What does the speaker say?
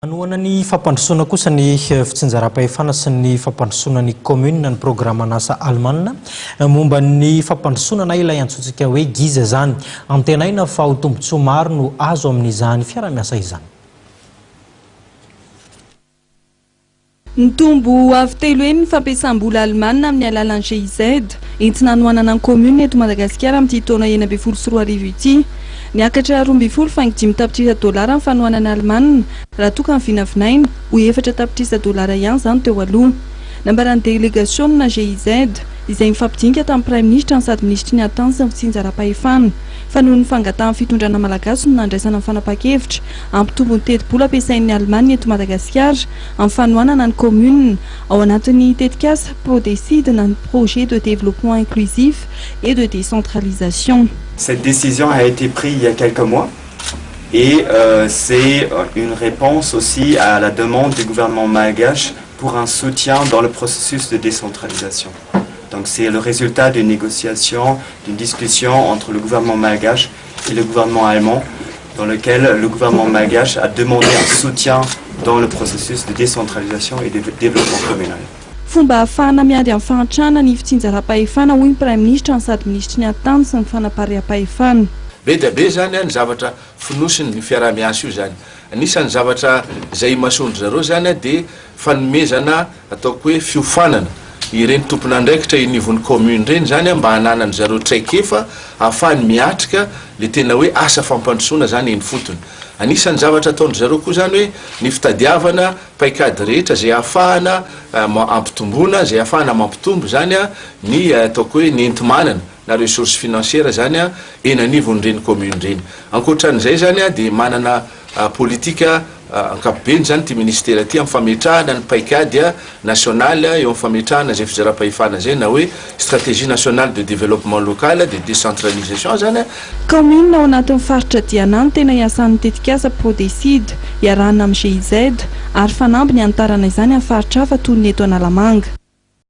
Manohana ny fampandrosoana kosa ny fitsinjaram-pahefana sy ny fampandrosoana ny kaominina ny programan'asa alemana momba ny fampandrosoana na ilay antsointsika hoe GIZ izany. Antenaina fa ho tombontsoa maro no azo amin'izany fiaraha-miasa izany. Nitombo avo telo heny ny fampiasam-bola alemana amin'ny alalan'ny GIZ, entina hanohanana ny kaominina eto Madagasikara amin'ity taona 2016 ity. Niakatra 12 faingo 5 tapitrisa dolara ny fanohanana alemana, raha toa ka ny vinavinaina ho 4 tapitrisa dolara ihany izany teo aloha. Nambaran'ny delegasiona GIZ, izay nifampidinika tamin'ny Praiminisitra no sady minisitry ny Atany sy ny fitsinjaram-pahefana, fa noho ny fangatahan'ny fitondrana malagasy no nandraisana ny fanapahan-kevitra hampitombo ny tetibola ampiasain'ny Alemana eto Madagasikara amin'ny fanohanana ny kaominina ao anatin'ny tetikasa Prodecide na ny Projet de développement inclusif et de décentralisation. Cette décision a été prise il y a quelques mois et c'est une réponse aussi à la demande du gouvernement malgache pour un soutien dans le processus de décentralisation. Donc c'est le résultat d'une négociation, d'une discussion entre le gouvernement malgache et le gouvernement allemand dans lequel le gouvernement malgache a demandé un soutien dans le processus de décentralisation et de développement communal. Fomba ahafahana miady amin'ny fahantrana ny fitsinjaram-pahefana, hoy ny Praiminisitra no sady minisitry ny Atany sy ny fanapariaham-pahefana. Be dia be zany ny zavatra fonosiny ny fiaraha-miasa io zany. Anisan'ny zavatra izay imasoan-dry zareo zany dia fanomezana ataoko hoe fiofanana ireny tompon'andraikitra enivon'ny commune ireny zany mba hananany zareo traikefa ahafahany miatrika le tena hoe asa fampandrosoana zany eny fotony. Anisan'ny zavatra ataon-dry zareo koa zany hoe ny fitadiavana paikady rehetra zay ahafahana ampitombona, zay ahafahana mampitombo zany ny ataoko hoe ny enti-manana na ressource financière zany eny anivon'ireny commune ireny. Ankoatran'izay zany dia manana politika ankapobeny zany ty ministera ty amin'ny fametrahana ny paikady national eo amin'ny fametrahana zay fitsinjaram-pahefana zay na hoe stratégie nationale de développement local de décentralisation zany. Kaominina ao anatin'ny faritra Diana no tena iasan'ny tetikasa Prodecide iarahana amin'ny GIZ ary fanamby ny hanitarana izany amin'ny faritra hafa toy ny eto Analamanga.